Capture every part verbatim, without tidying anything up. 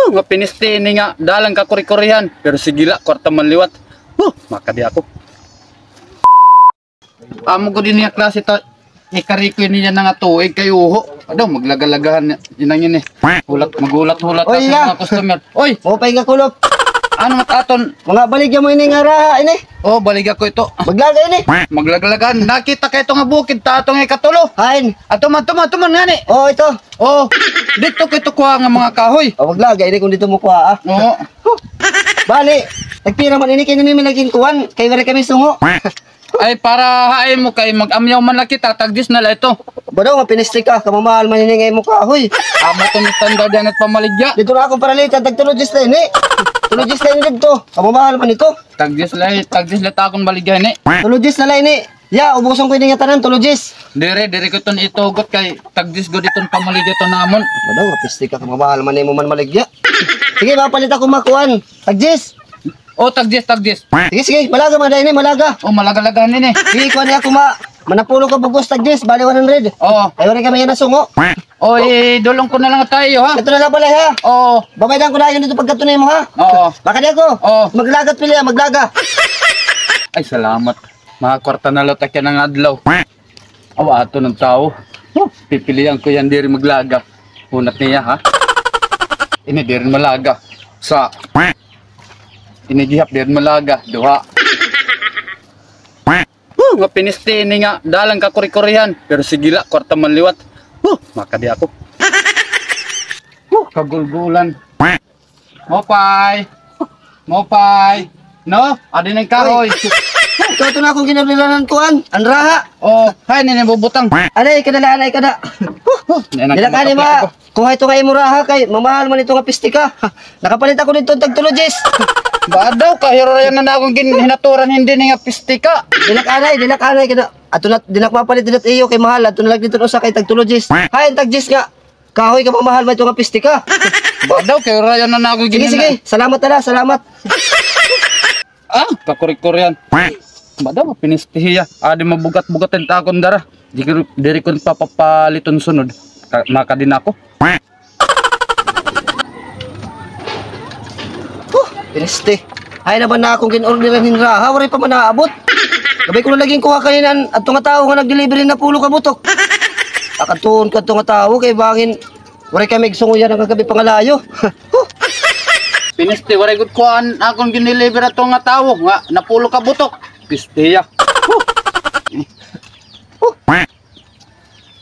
Huh, nga piniste ini nga dalan kakuri-kurihan. Pero sige la, kwarta man liwat. Huh, makadi ako. Amo gud ini nga klase ta, ikarikoy niya na nga tuig kay uho. Ado, maglagalagahan niya, inang ini. Hulat, maghulat-hulat Oy, sa ya. Mga customer. Oy! Maupay nga kulop. Ano mat aton? Mga baligya mo ini nga raha, ini. Oh, baligya ko ito. Maglaga ini. Maglagalagahan. Nakita kay ito nga bukid, ta ato nga ikatulo. Hain. Ato man, tuman, tuman nga ni. Oh, ito. Oh, dito ko ito kuha nga mga kahoy. Oh, maglaga ini kung dito mo kuha, ah. Oo. Bali, nagpira man ini kay nami laging kuwan, kay wala kami sungo. Ay, para hain mo kay mag-amyaw man la kita, tagdis na la ito. Ba daw, nga piniste ka, kamamahal man ini nga imo kahoy. Amo to ni standard yan at pamaligya. Dito na akong paralitan, tag tuludis na ini. Tuludis na ini dito, kamamahal man ito. Tagdis la, tagdis la ta akong baligya ini. Tuludis na la ini. Ya, ubuson ko ini nga tanan, tuludis. Dire, dire ko iton itugot kay tagdis gud iton pamaligya to namon. Ba daw, nga piste ka, kamamahal man imo man maligya. Sige, mapalit ako makuan. Tagdis. Oh, tagdis, tagdis. Sige, sige, malaga man ini, malaga. Oh, malaga-laga ini. Sige, kuha niya ako ma, manapulo ka bugos, tagdis, bali one hundred. Oo. Ay, wala kami yan na sungo. Oh, idulong ko na lang tayo, ha? Ito na lang pala, ha? Oo. Babaydan ko na yun dito pagkatunay mo, ha? Oo. Baka di ako. Oo. Maglaga, pili, ha, maglaga. Ay, salamat. Mga kwarta na la ta kay nga adlaw. Awa, ato ng tao. Huh, pipilian ko yan, diri maglaga. Hunat niya, ha? Ini, diri malaga. Sa Ini gihap, diri malaga. Duha. Huh, nga piniste ini nga dalan kakuri-kurihan. Pero sige la, kwarta man liwat. Huh, makadi ako. Huh, kagulgulan. Mopay. Mopay. No? Adi nang kahoy. Ito, ito na akong ginabulanan kuan. An raha. Oh, hay, nini bubutang. Anay, kada la, anay, kada. Huh, huh. Dila ka ni ma. Kuha ito nga imo raha kay mamahal man ito nga piste ka. Nakapalit ako dito tag tuludis. Ba daw, kahirayan na na akong gin-, hinaturan, hindi ni nga piste ka. Dila ka anay, dila ka anay, kada. Ato na, dila ka mapalit dito iyo kay mahal. Ato na lang dito usa kay tag tuludis. Hay, tag diyes nga. Kahoy ka, mamahal man ito nga piste ka. Ba daw, kahirayan na na akong Sige, gin-, sige. Salamat na la, salamat. Ah, kakuri-kurihan. Ba daw, pinistihiya. Adi mabugat-bugat an akon dara. Diri, diri ko papapaliton sunod. Ka-, makadi na ako. Huh, piniste. Hay na ba na akong gin-orderan hin raha, waray pa man naabot. Gabay ko na laging kuha kanina an, adto nga tawo nga nag-delivery hin napulo ka butok. Akadtuon ko adto nga tawo kay bangin waray kami igsungo yana nga gab-i pangalayo. Huh. Piniste, waray gud kuan akon gin-deliver ato nga tawo nga napulo ka butok. Pistiya. Huh. Huh.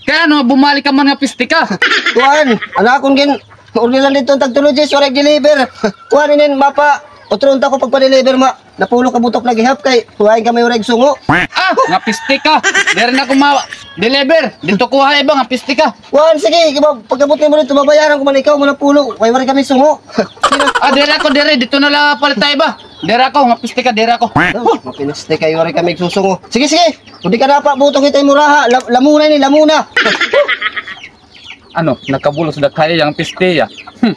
Kay ano, bumalik ka man nga piste ka. Kuan, an akon gin-orderan dito tag tuludis, waray deliver. Kuan inin mapa, utro unta ko pagpa-deliver ma. Napulo ka butok lagi hap kay kuhain kami waray igsungo. Ah, nga piste ka. Diri na ko ma-deliver. Dito kuha iba nga piste ka. Kuan, sige, iba, pagkabot nimo dito, babayaran ko man ikaw, mga pulo. Kay waray kami sungo. Ah, diri ako, diri. Dito na lang palit tayo ba? Diri ako, nga piste ka, diri ako. Oh, mapiniste kay waray kami igsusungo. Sige, sige. Kung di ka napa, butok kita imo raha. La-, lamuna ini, lamuna. Ano, nakabulos na kaya yang piste ya. Hmm.